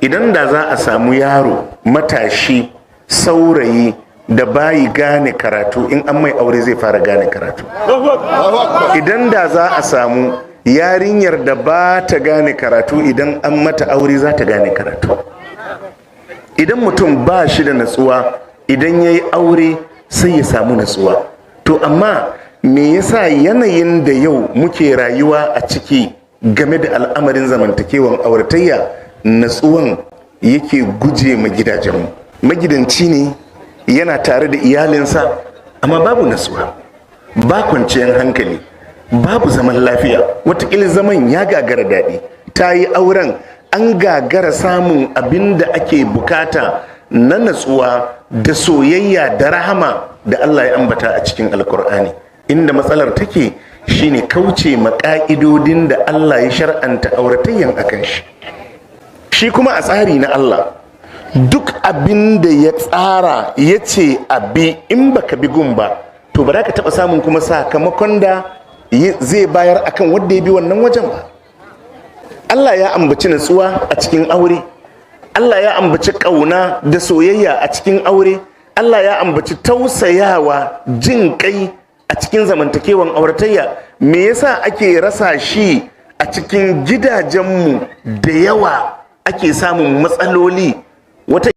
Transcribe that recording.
Idan da za a samu yaro matashi, saurayi da bayi gane karatu, in an mai aure zai fara gane karatu. Idan da za a samu yarinyar da ba ta gane karatu, idan an mata aure za ta gane karatu. Idan mutum ba shi da natsuwa, idan ya yi aure sai ya samu natsuwa. To amma me yasa yanayin da yau muke rayuwa a ciki game da al'amarin zamantakewan auratayya, natsuwan yake guje ma gidajenmu? Magidanci ne yana tare da iyalinsa, amma babu natsuwa, ba kwanciyar hankali, babu zaman lafiya. Watakila zaman ya gagara daɗi. Ta yi auren, an gagara samun abin da ake bukata na natsuwa da soyayya da rahama da Allah ya ambata a cikin Alkur'ani. Inda matsalar take shine kauce ma ƙa'idodin da Allah ya shar'anta auratayyan akan shi. Shi kuma a tsari na Allah, duk abin da ya tsara ya ce abi, in baka bi gun ba, to ba za ka taɓa samun kuma sakamakon da zai bayar akan wanda ya bi wannan wajen ba. Allah ya ambaci natsuwa a cikin aure. Allah ya ambaci ƙauna da soyayya a cikin aure. Allah ya ambaci tausayawa, jin kai a cikin zamantakewan auratayya. Me yasa ake rasa shi a cikin gidajenmu da yawa, ake samun matsaloli? Wata